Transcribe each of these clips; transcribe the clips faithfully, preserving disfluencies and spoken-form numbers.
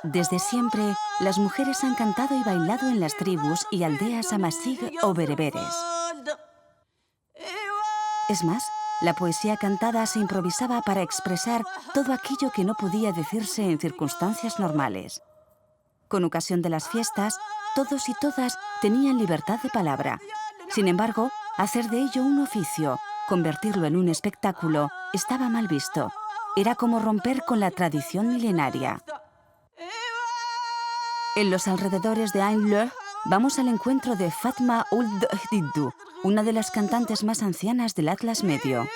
Desde siempre, las mujeres han cantado y bailado en las tribus y aldeas amasig o bereberes. Es más, la poesía cantada se improvisaba para expresar todo aquello que no podía decirse en circunstancias normales. Con ocasión de las fiestas, todos y todas tenían libertad de palabra. Sin embargo, hacer de ello un oficio, convertirlo en un espectáculo, estaba mal visto. Era como romper con la tradición milenaria. En los alrededores de Ain Leh, vamos al encuentro de Fatma Ould Khdidou, una de las cantantes más ancianas del Atlas Medio.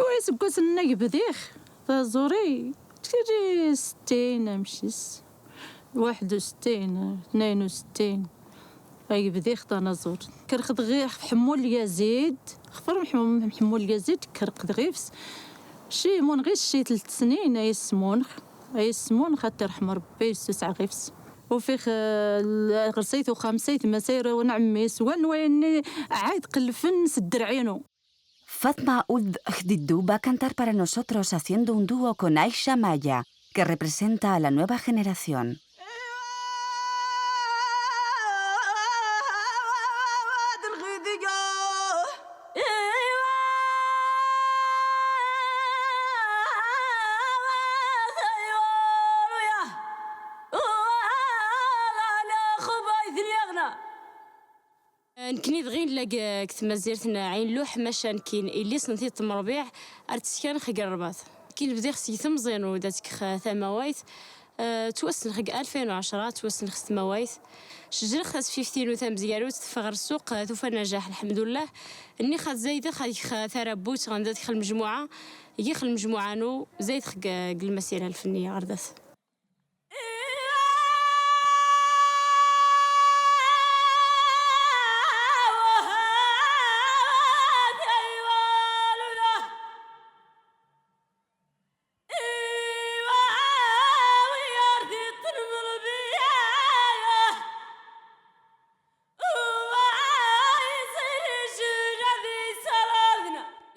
Iwa iseggasen-nni ag bdiɣ taẓuri, tkiri settin amcc, waḥed u settin, tnayen u settin, ag bdiɣ tanaẓurt. Kkreɣ-d ɣef Ḥemmu Lyazid, xfer Ḥemmu, Ḥemmu Lyazid, kkreɣ-d ɣif-s. Cci, munɣ-is cci telt snin, ay s-munɣ, ay s-munɣ, ad t-irḥem Ṛebbi, yessusɛ ɣif-s. Ufiɣ, eh, ɣer sayt uxxam, sayt ma sayraw n ɛemmi-s, wa n wayen-nni ɛad qellfen s dderɛ-inu. Fatma Ould Khdidou va a cantar para nosotros haciendo un dúo con Aisha Maya, que representa a la nueva generación. Nekkni dɣi nella g, g tmazirt n Ɛin Luḥ, maca nekkni illi snat i tmerbiɛ ar teskanx g rrbat. Nekkni bdiɣ seg temẓi-nu da tkx tamawayt, eh, ttwasnx g alfin u ɛecṛa, ttwasnx s tmawayt. Cejreɣ tasfift-inu tamezgarut, teffeɣ ɣer ssuq, eh, tufa nnajaḥ, lḥemdullah. Nniɣ xad zaydɣ ad gx tarabut, ɣanda tgx lmejmuɛa, gix lmejmuɛa-nu, zaydɣ g, g lmasira lfenniya ɣer dat.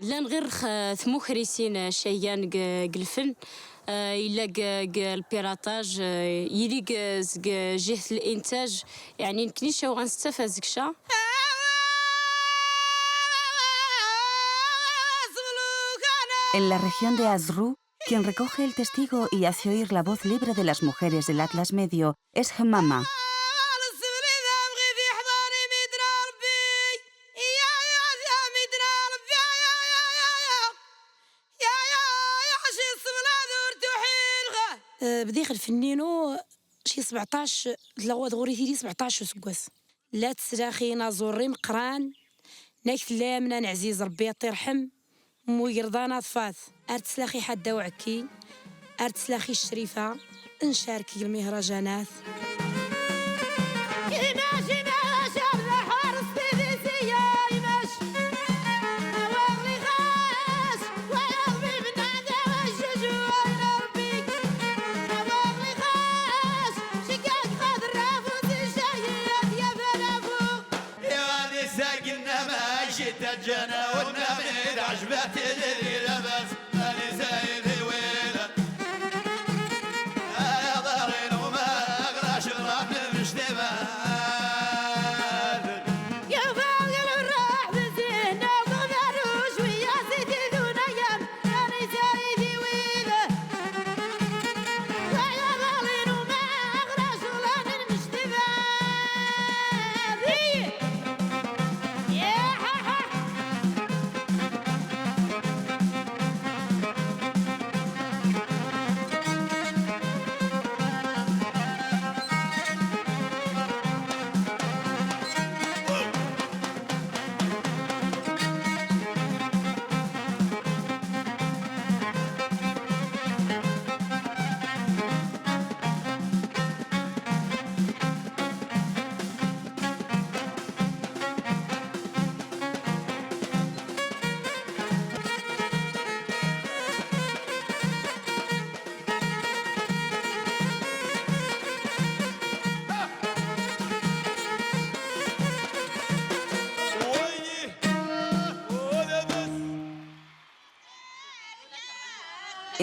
Llan ɣir-x, eh, tmukrisin, eh, cayyan g, g lfen, eh, illa g, g lpirataj, eh, yili g, g jiht lintaj, yaɛni nekkni caw ɣan s ttafat zg ca. En la región de Azrou, quien recoge el testigo y hace oír la voz libre de las mujeres del Atlas Medio es Hmama. Eh, bdiɣ lfenni-nu ci sbeɛṭac, tella ɣur-i tili sbeɛṭac useggas. Llat slaɣ i inaẓuri meqqran, nnak tella Yamna n Ɛziz, Ṛebbi ad tt-irḥem, Mugerḍan Aḍfat, ar teslax i Ḥadda Uɛekki, ar teslax i Crifa, ncarek g lmihrajanat.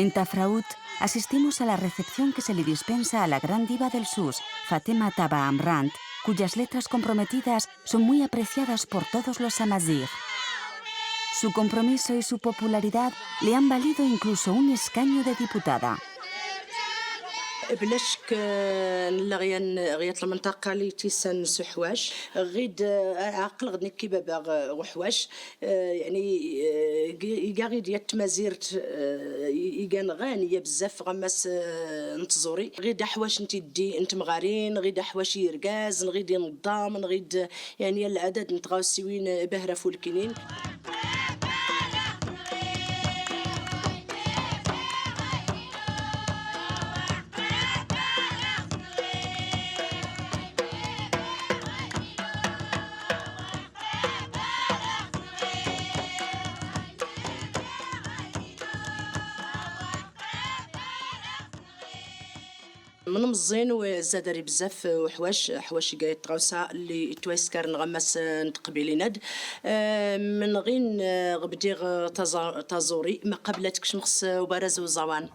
En Tafraout asistimos a la recepción que se le dispensa a la gran diva del sus, Fatema Taba Amrant, cuyas letras comprometidas son muy apreciadas por todos los amazigh. Su compromiso y su popularidad le han valido incluso un escaño de diputada. Bla ccek, nella ɣ-, ɣ-, lmanṭaqa lli tisan s uḥwac, ɣid, ɛqleɣ-d nekk i baba ɣ-, ɣ-, uḥwac, Eh, yeɛni, eh, iga, iga ɣid yat tmazirt, eh, igan ɣani ya bzzaf ɣ ammas, eh, n tẓuri. Ɣid aḥwac n tiddi n temɣarin, ɣid aḥwac n yirgazen, ɣid ineḍḍamen, ɣid, yeɛni, lɛadad n tɣawsiwin, eh, bahra fulkinin. Mnmẓẓin u zad ari bzzaf uḥwac, ḥwac iga yat tɣawsa lli ittwayskaren ɣ ammas n tqbilin-ad. Eh, mnɣin, eh, ɣ bdiɣ, eh, taẓa-, taẓuri, maqbel ad tkecmeɣ s ubaraz n uẓawan.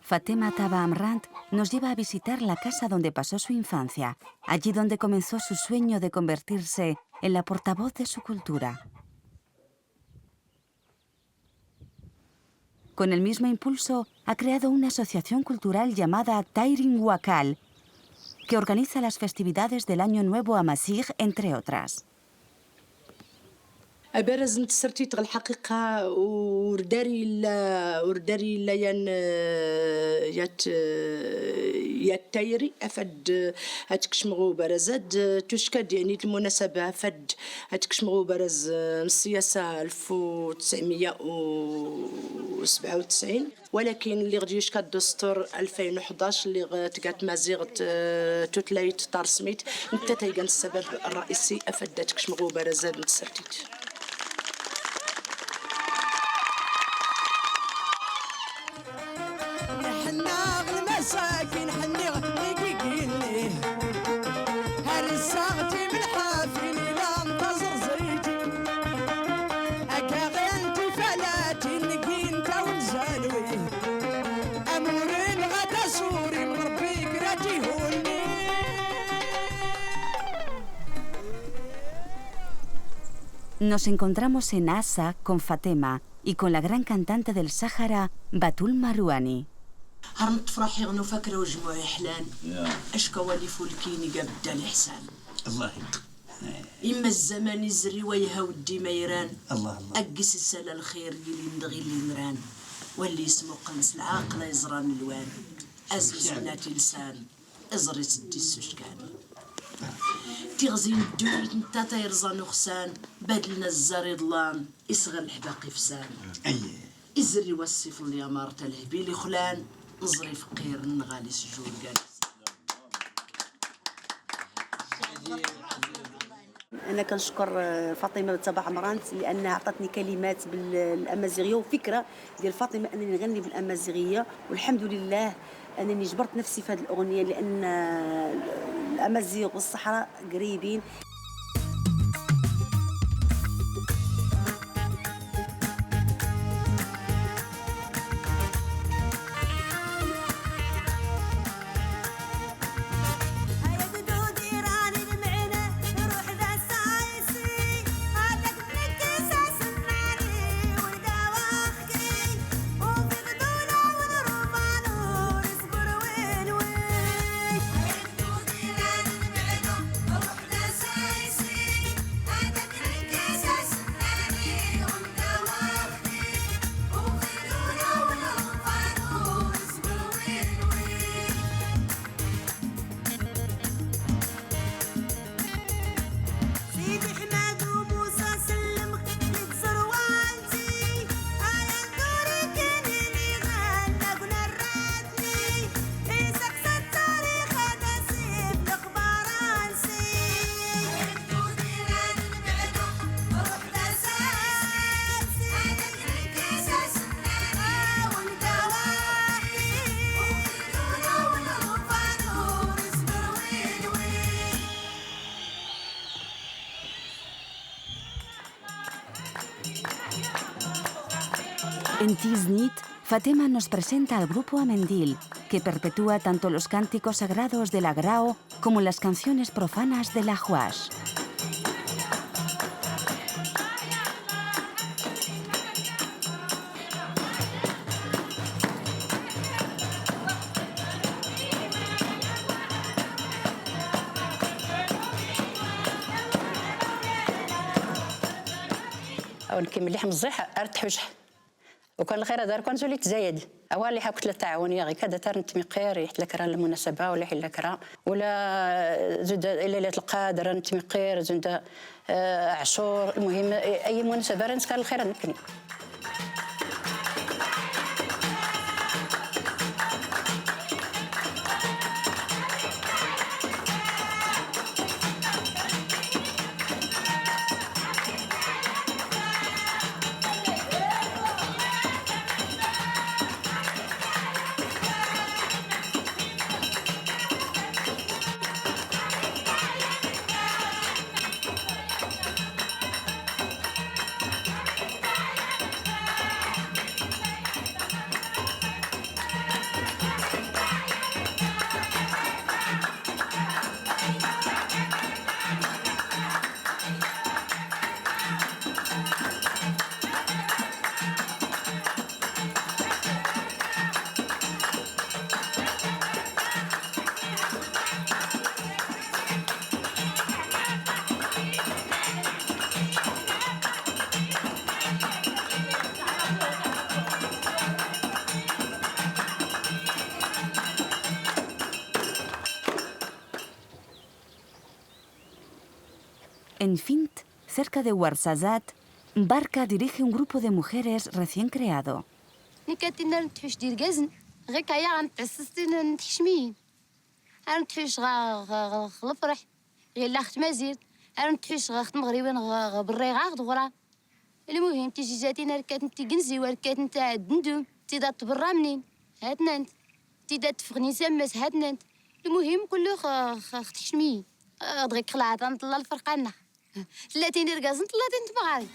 Fatema Taba Amrant nos lleva a visitar la casa donde pasó su infancia, allí donde comenzó su sueño de convertirse en la portavoz de su cultura. Con el mismo impulso, ha creado una asociación cultural llamada Tayrin Wakal, que organiza las festividades del Año Nuevo Amazigh, entre otras. Abaraz n tsertit ɣ lḥaqiqa ur dari illa, ur dari illa yan, eh, yat, eh, yat tayri, afad, eh, ad tkecmeɣ ubaraz-ad, eh, tucka-d, yeɛni, lmunasaba, afad ad tkecmeɣ ubaraz, eh, n ṣṣiyasa alef u tesɛemya u sebɛa u tesɛin. Walakin lliɣ-d yucka ddustur alfayn u ḥdac, lliɣ tga tmaziɣt, eh, tutlayt taṛsmit, netta-t a igan ssabab ṛṛaisi afad ad kecmeɣ ubaraz-ad n tsertit. Ḥennaɣ lmasakin, ḥenniɣ igigin-nni. Ressaɣ timelḥafin ilan taẓerẓit. Akka ɣin tifalatin gin tawenza-nwi. Amur-nneɣ a taẓuri, Ṛebbi kra tihunni. Nos encontramos en Assa con Fatema y con la gran cantante del Sahara, Batul Marouani. Har neṭṭef ruḥ-iɣ nufa kra ujmuɛ iḥlan. Ya. Acku awal ifulkin iga beddal iḥsan. Allah yebda. Imma zzaman izri wa ihaw-d imayran. Allah, Allah. Aggis isala lxir yilin dɣi limran. Walli ismuqlen s lɛaqel a iẓran lwan. Azuz bnat ilsan. Iẓri-tt ddis s uckan. Tiɣzi n ddunit netta ta irẓan uxsan. Badlen azzar iḍlan. Isɣer lḥbaq ifsan. Izri wassif n lyamar ta lhbil ixlan, nẓri fqir nɣali s jurgan. أنا كنشكر، آه، فاطمة تبع عمران لأنها عطاتني كلمات بالأمازيغية وفكرة ديال فاطمة أنني نغني بالأمازيغية، والحمد لله أنني جبرت نفسي في هذه الأغنية، لأن، آه، الأمازيغ والصحراء قريبين. En Tiznit, Fatema nos presenta al grupo Amendil, que perpetúa tanto los cánticos sagrados de la Grao como las canciones profanas de la Huas. أو نكمل لحم الزيح، أرتحوش. وكان الخير هذا كان زولي تزايد. أوالي حاكت للتعاون يا غي كذا ترن تميقير، يحت لك راه المناسبة ولا يحل لك راه. ولا زود ليلة القدر، رن تميقير، زود، آه، عشور، المهم، أي مناسبة رن سكر الخير نكني. En Fint, cerca de Ouarzazate, Barca dirige un grupo de mujeres recién creado. Nekk ad-t-iniɣ ar nettḥucc d-irgazen, ɣikkaya ar nettɛessas tin n tḥecmiyin. Ar nettḥucc ɣ-, ɣ-, ɣ-, ɣ lefreḥ, ɣ illa ɣ tmazirt, ar nettḥucc ɣ tmeɣriwin ɣ-, ɣ berriɣa ɣ d ɣur-a. Lmuhim, tijjijjatin ar kkatent tigenzi, ar kkatent ad ndum, tid ad tberra mnin, ha-tnant. Tid ad teffɣen i sammas, ha-tnant. Lmuhim, kullu ɣ-, ɣ-, ɣ tḥecmiyin. Ɣ dɣi kk xelɛeɣ ad nṭella lferqa-nneɣ. Tlatin irgazen, tlatin tmeɣri.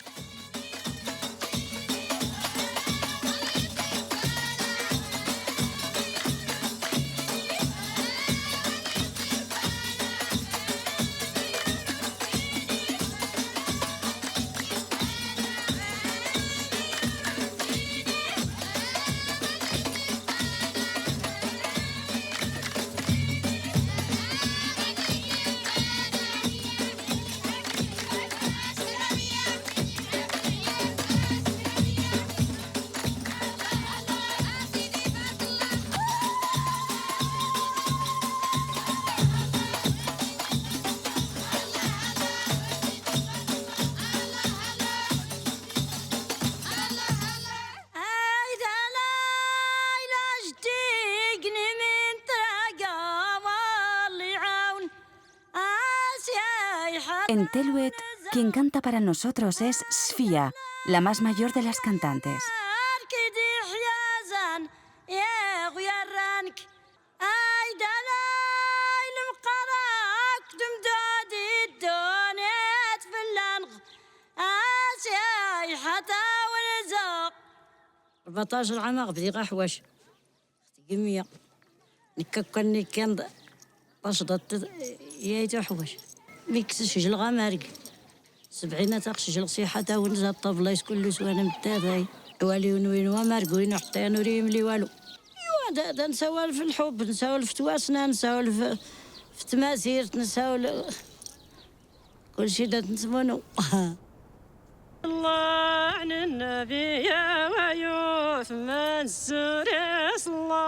En Teluet, quien canta para nosotros es Sfia, la más mayor de las cantantes. Rbaṭac lɛam aɣ bdiɣ aḥwac. Tgemya. Nekka kkan nekkan d tacḍaṭ yayt uḥwac. Miks cejleɣ amarg. Sebɛinat aɣ cejleɣ siḥat awen za ṭṭabla is kullu s wanam d tatay. Wali wen win wamarg win ḥeṭṭa yan ur yemli walu. Iwa da, da nsawal f lḥubb, nsawal f twasna, nsawal f, f tmasirt, nsawal. Kulci da t-nesmunu. صلى على النبي يا ويوف منزور، صلى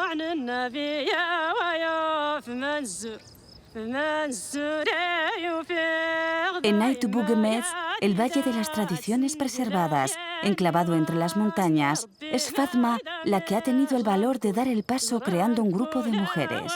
على النبي يا ويوف منزور، منزور يوفيغ. En Ayt Ubugemez, el valle de las tradiciones preservadas, enclavado entre las montañas, es Fatma la que ha tenido el valor de dar el paso creando un grupo de mujeres.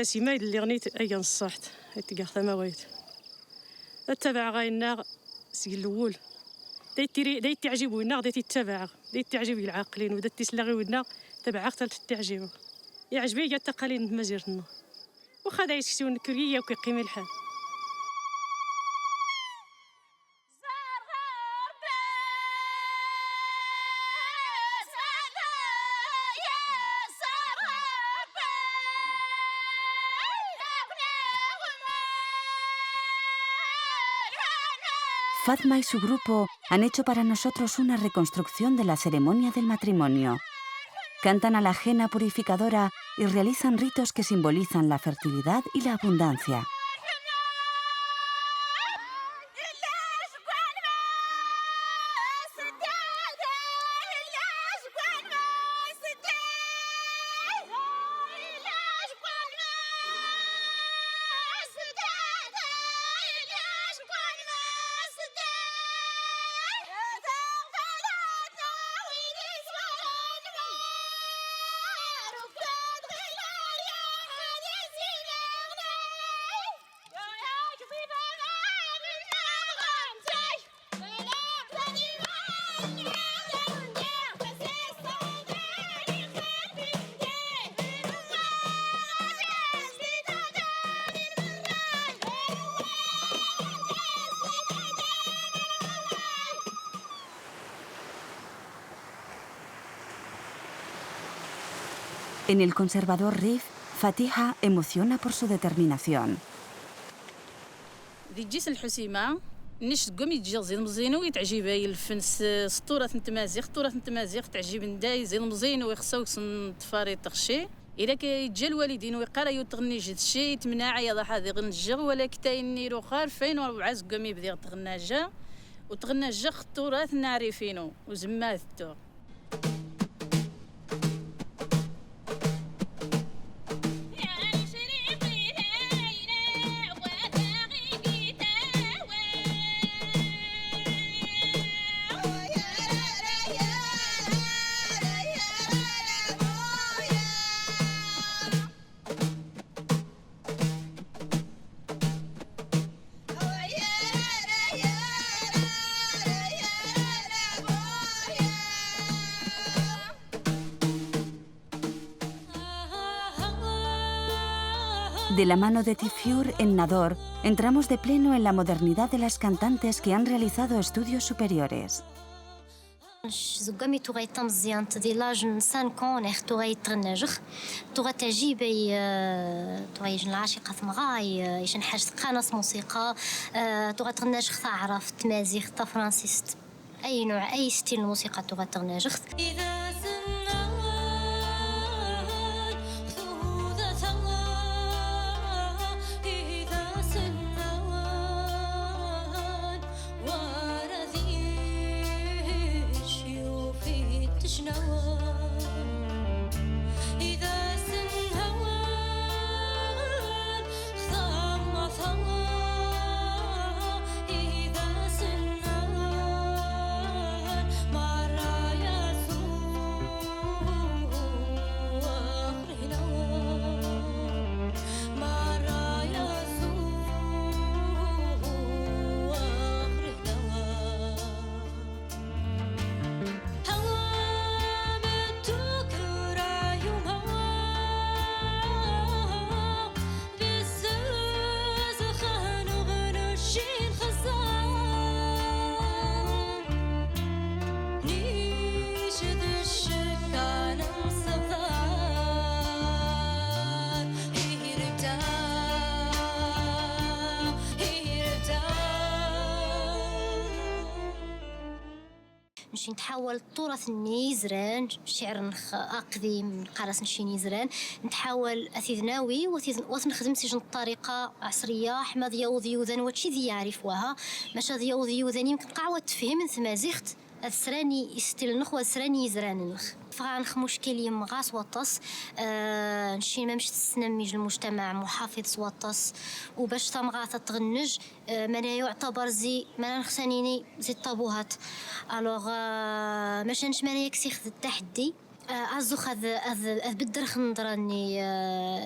Sima yelli ɣnit ay n ṣṣaḥt, ay tgaɣ tamawayt. Ttabaɛɣ a-innaɣ seg lwul. Da ittiɛjib winnaɣ, da ittiɛjib i lɛaqlin, u da ittislaɣ i winnaɣ, tabaɛɣ-t a-t-ittiɛjib. Iɛjeb-iyi taqalin n tmazirt-nneɣ. Waxxa da iskes-iw nekk ur yi-yakk iqqim i lḥal. Fatma y su grupo han hecho para nosotros una reconstrucción de la ceremonia del matrimonio. Cantan a la henna purificadora y realizan ritos que simbolizan la fertilidad y la abundancia. En el conservador Rif, Fatiha emociona por su determinación. Di ǧǧis n lḥusima, nnic deg wami ǧǧiɣ zi lmẓinu i tɛǧib-ay lfen s, s tturat n tmaziɣt, tturat n tmaziɣt tɛǧib-n day zi lmẓinu ixṣa-w ksn ṭṭfar i tɣci. Ira-k iǧǧa lwalid-inu iqqar-ay ur tɣnnijd cci, itmnaɛ-ay aḍaḥ ad iɣnjjeɣ, walakin tay-nni iruxar, fayn u rbɛa zgwami bdiɣ tɣnnaja, u tɣnnaja x tturat n ɛrif-inu, u zemmar d-ttuɣ. De la mano de Tifiur en Nador, entramos de pleno en la modernidad de las cantantes que han realizado estudios superiores. Zgwami tuɣa-yi tamẓẓyant di laj n cinq ans, nex tuɣa-yi tɣnnajex. Tuɣa tɛjib-ay, eh, tuɣa-yi lɛaciqa tmɣay, eh, ican ḥaj tqqanas muṣiqa, eh, tuɣa tɣnnajex taɛrabt, tmaziɣt, tafransist. Ay nuɛ, ay stil n lmuṣiqa tuɣa tɣnnajex. Nec nḥawal ṭṭurat-nni izran, ccɛer-nnex aqdim, nqqar-as nec izran, nḥawal ad t-id-nawi, u ad t-id-, u ad t-nexdem s ijen ṭṭariqa ɛṣriya, ḥma ad yaweḍ yudan, wačči d iɛrif waha, maca ad yaweḍ yudan, yemken ɣawa ad t-fhimen tmaziɣt, ad sran i, i stil-nnex, u ad sran i izran-nnex. Fɣa-nnex muckil yemɣa s waṭas, eh, nec ma mec tessnem ijen lmujtamaɛ muḥafiḍ s waṭas, u bac tamɣart ad tɣennej, Eh, manaya yuɛtabar zi, manaya nexs a nini zi ṭṭabuhat. Alors, eh, maca nec manaya ksixd taḥeddi, Azux ad, ad, ad beddrex nḍra-nni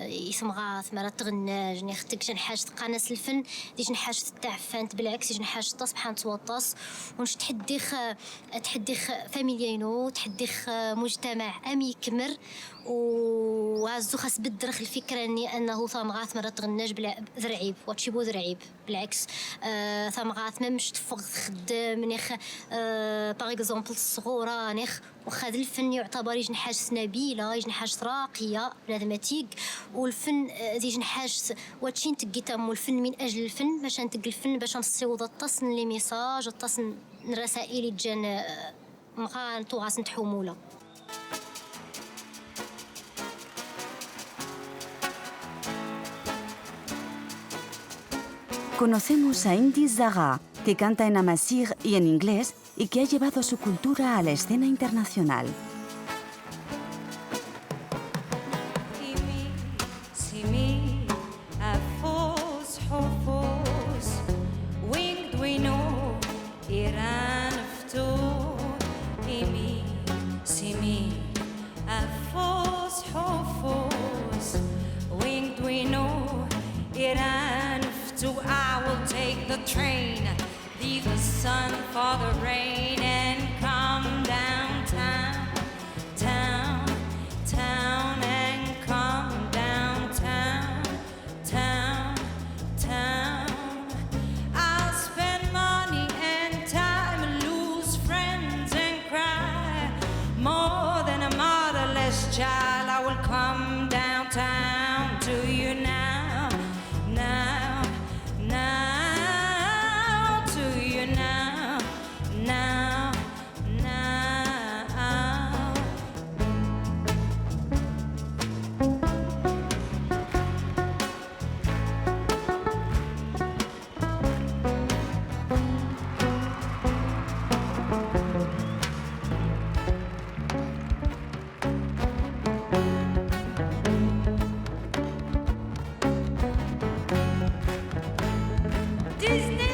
i temɣart mi ara tɣennaj, nix teg jnḥac tqqan-as lfen, di jnḥac tettaɛfant, belɛeks, jnḥac ttaṣbḥant waṭas, u nec tḥeddix, tḥeddix familya-inu, tḥeddix mujtamaɛ am ikmer, u azux as beddrex lfikra-nni annahu tamɣart mi ara tɣennaj belɛ-, d rɛib, watci bu d rɛib. Belɛeks, tamɣart ma mec teffeɣ txeddem, nix, par exemple, s tɣura, nix, waxxa d lfen yuɛtabar ijnḥac s nabila, ijnḥac s raqiya, bnadem ad t-ig, u lfen, d ijnḥac s, watci n teg i tammu, lfen min ajl lfen, maca n teg lfen bac a nessiweḍ aṭas n les messages, aṭas n, n rrasail i ǧǧan, mɣan tuɣas n tḥumula. Conocemos a Indy Zaha, que canta en amazigh y en inglés y que ha llevado su cultura a la escena internacional. I will take the train, leave the sun for the rain, and come downtown, town, town, and come downtown, town, town. I'll spend money and time, lose friends and cry. More than a motherless child, I will come downtown to you now, now, now, to you now, now, now. Disney